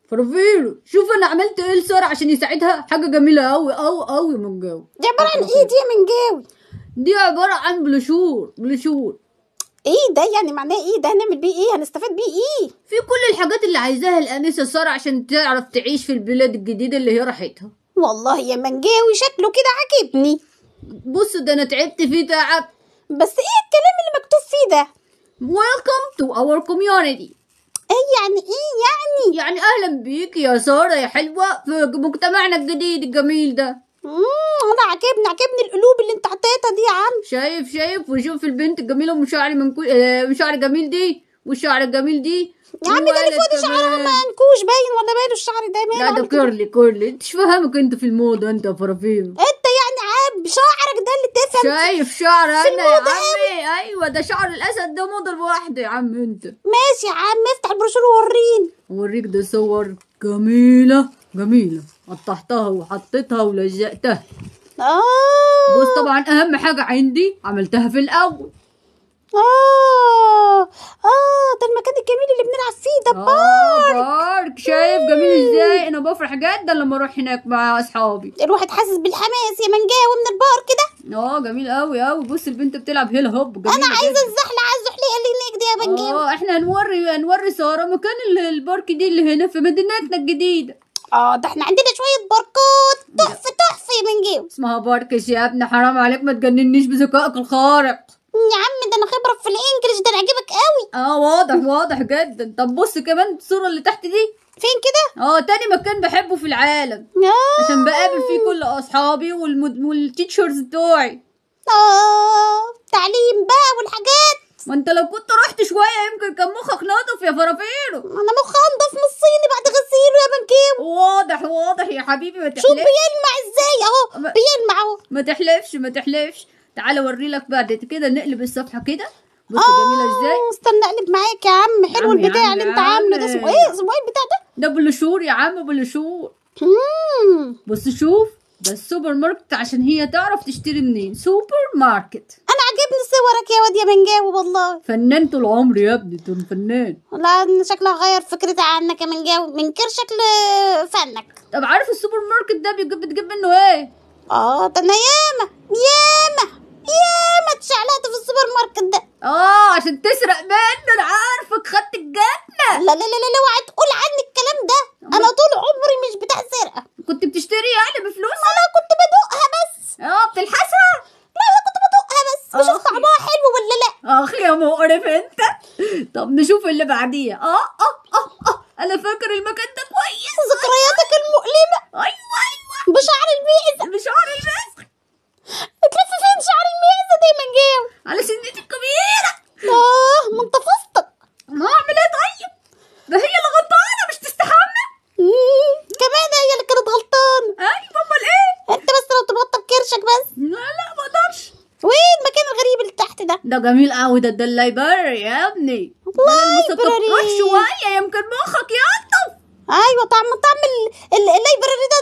فرافيرو شوف انا عملت ايه لساره عشان يساعدها، حاجة جميلة قوي قوي قوي منجاوي. دي عبارة عن ايه دي يا منجاوي؟ دي عبارة عن بلوشور. بلوشور ايه ده يعني؟ معناه ايه ده؟ هنعمل بيه ايه؟ هنستفاد بيه ايه؟ في كل الحاجات اللي عايزاها الانسة ساره عشان تعرف تعيش في البلاد الجديدة اللي هي راحتها. والله يا منجاوي شكله كده عاجبني. بص ده انا تعبت فيه تعب. بس ايه الكلام اللي مكتوب فيه ده؟ Welcome to our community. ايه يعني؟ ايه يعني؟ يعني اهلا بيك يا ساره يا حلوة في مجتمعنا الجديد الجميل ده. انا عاجبني القلوب اللي انت حطيتها دي يا عم. شايف شايف، وشوف البنت الجميلة ام شعر منكوش، شعر جميل دي، والشعر الجميل دي. يا عم ده اللي فوق دي شعرها منكوش باين، ولا باين الشعر ده ماله؟ لا ده curly curly. انت مش فاهمك انت في الموضة انت يا فرافيرو. انت يعني عاب شعرك ده اللي تفهم. شايف شعر انا يا عمي؟ ايوه ده شعر الاسد ده موضة لوحده يا عم انت. ماشي يا عم، افتح البروشور ووريني. اوريك ده صور جميلة جميلة، قطعتها وحطيتها ولزقتها. بص طبعا اهم حاجة عندي عملتها في الاول. ده المكان الجميل اللي بنلعب فيه ده، park. park. شايف جميل ازاي؟ انا بفرح جدا لما اروح هناك مع اصحابي. الواحد حاسس بالحماس يا منجاوي من ال park ده. جميل قوي قوي. بص البنت بتلعب hula hoop جميل. انا عايزه الزحله على الزحليقه اللي هناك دي يا منجاوي. احنا هنوري ساره مكان ال park دي اللي هنا في مدينتنا الجديدة. ده احنا عندنا شوية باركات تحفة تحفة يا منجاوي. اسمها parks يا ابني، حرام عليك ما تجننيش بذكائك الخارق. يا عم ده انا خبره في ال English، ده انا عجبك قوي. واضح واضح جدا. طب بص كمان الصورة اللي تحت دي. فين كده؟ تاني مكان بحبه في العالم. عشان بقابل فيه كل اصحابي وال teachers بتوعي. تعليم بقى والحاجات. ما انت لو كنت رحت شوية يمكن كان مخك نضف يا فرافيرو. انا مخي انضف من الصيني بعد غسيله يا منجاوي. واضح واضح يا حبيبي. ما تحلفش. شوف بيلمع ازاي اهو، بيلمع اهو. ما تحلفش ما تحلفش. تعالى اوري لك بعد كده، نقلب الصفحة كده. بص جميلة ازاي. استنى اقلب معاك يا عم. حلو البتاع اللي انت عامله ده. اسمه ايه؟ اسمه ايه البتاع ده؟ ده بلوشور يا عم، بلوشور. بص شوف ده السوبر ماركت عشان هي تعرف تشتري منين. سوبر ماركت. انا عاجبني صورك يا واد يا منجاوي والله. فنان طول عمري يا ابني، انت فنان. لا شكلها غير فكرتي عنك يا منجاوي، من كر شكل فنك. طب عارف السوبر ماركت ده بتجيب منه ايه؟ ده انا ياما ياما ياما اتشعلقت في السوبر ماركت ده. عشان تسرق منه. انا عارفك خدت الجنة. لا لا لا لا، اوعى تقول عني الكلام ده. انا طول عمري مش بتاع سرقه. كنت بتشتري يعني بفلوس؟ انا كنت بدوقها بس. بتلحسها؟ لا انا كنت بدوقها بس، بشوف طعمها حلو ولا لا. اخ يا مقرف انت. طب نشوف اللي بعديها. انا فاكر المكان ده كويس. ذكرياتك المؤلمة. ايوه ايوه، بشعر المعزه. بشعر المعزه. بتلف فين شعر المعزه ده يا منجاوي؟ على سنتي الكبيرة. ما انت فستق. ما اعمل ايه طيب؟ ده هي اللي غلطانة مش تستحمى. كمان هي اللي كانت غلطانة. ايوه امال ايه؟ انت بس لو تبطل كرشك بس. لا لا ما اقدرش. وين المكان الغريب اللي تحت ده؟ ده جميل قوي ده ال library يا ابني. library. روح شوية يمكن مخك ينطف. ايوه طعم ال library ده